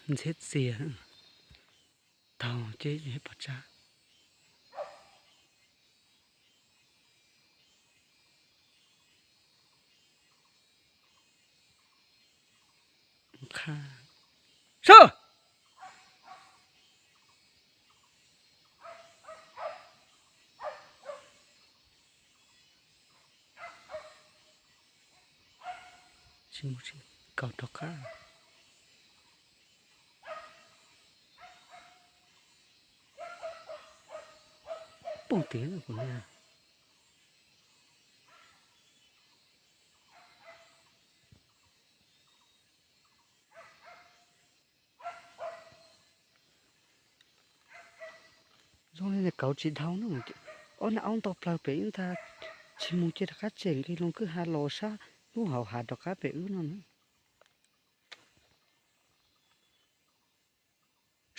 Ntxhiab txias, taug ces pov tsab. Sub! Tsis mus tsis kaus rov qab. Poob tiag kuv niag. Zoo li kauv tsis dhau na. Ob niag aub nto plaws pem wb ntag, tsis mus cia rov qab tsem nqi loo kwj ha los sab lub hauv hav rov qab pem wb no na.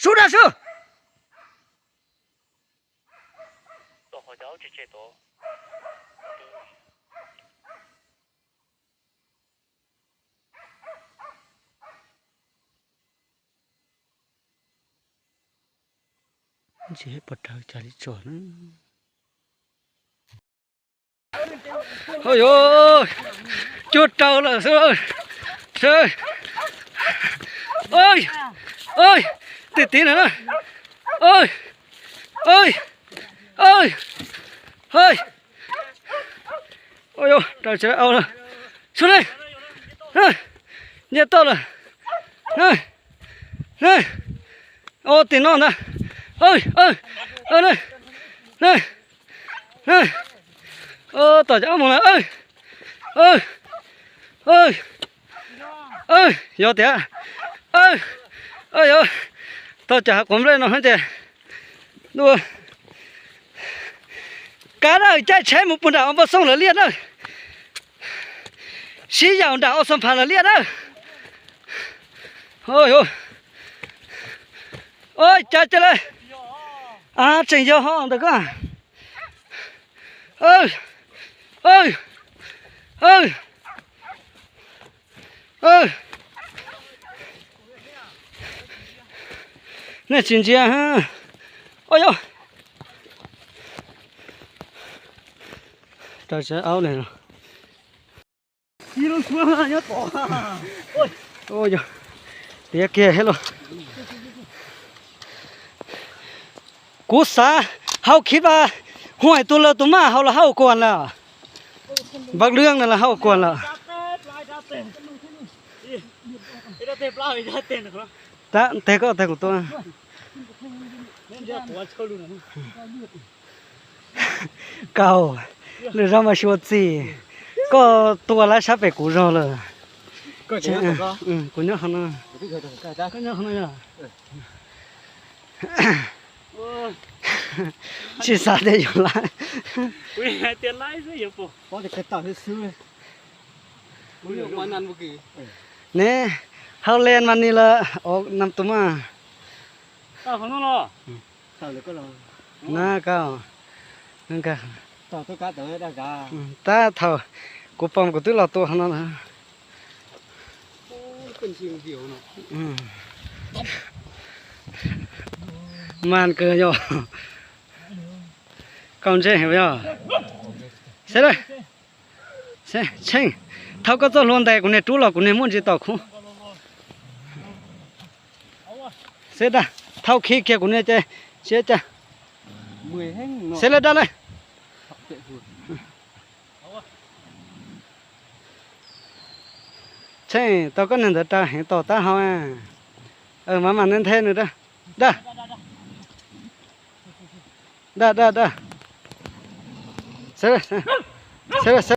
Sub da sub! Ntsia pov raws cas li tsuas na. Oj, cuaj rau lawm xwb. Oj, oj, tim tim na. Oj, oj, oj, oj, oj, raws tsev au lawm. Xub ne, nce toj lawm. Oj, tim no ntag. Tom cov mus lawm. Yog tiag. Yog, tau cov hav quav nplej no ces, kab na, caij tsheb mus puag nram Npaj Xoo lawv liaj na. Sib yaum nram Au Xoo Phav lawv liaj na. Oj, cas cia li, tseem yog ho ntawm ko. Nej tsis ntsia. Oj, yog, raws tsev au li no. Tiav kiag los. Kuv xav, hauv khib pas, huaj tus lawv tus maj hauv los hauv kuas lawm. Npaj lwb no los hauv kuas lawm. Tab tes koj tes kuv tua. Kaus, lwm zaus mas xyuas txim. Koj tua lawv sab pem kuv zog lawm. Kuv nyob qhov no. Tsis xav tias yus laib. Ne, hauv len mas ni lawm, nam tus mas. Na koj, tab thaum kuv pom kuv twb los tua qhov no lawm. Mas kawg yog, koj ntsej heev yog. Seb, Tsheej, thauj koj txoj hlua ntes kuv niag rub los kuv niag muaj ntsis tom khub. Seb daj, thauj khib kiag kuv niag ces siab cas. Seb lawm daj lawm. Tsheej, tau koj niag ntawd raws heev tom taub hau. Mas mam nthe nthe nws daj. Daj, daj, daj, daj. Seb, seb, seb.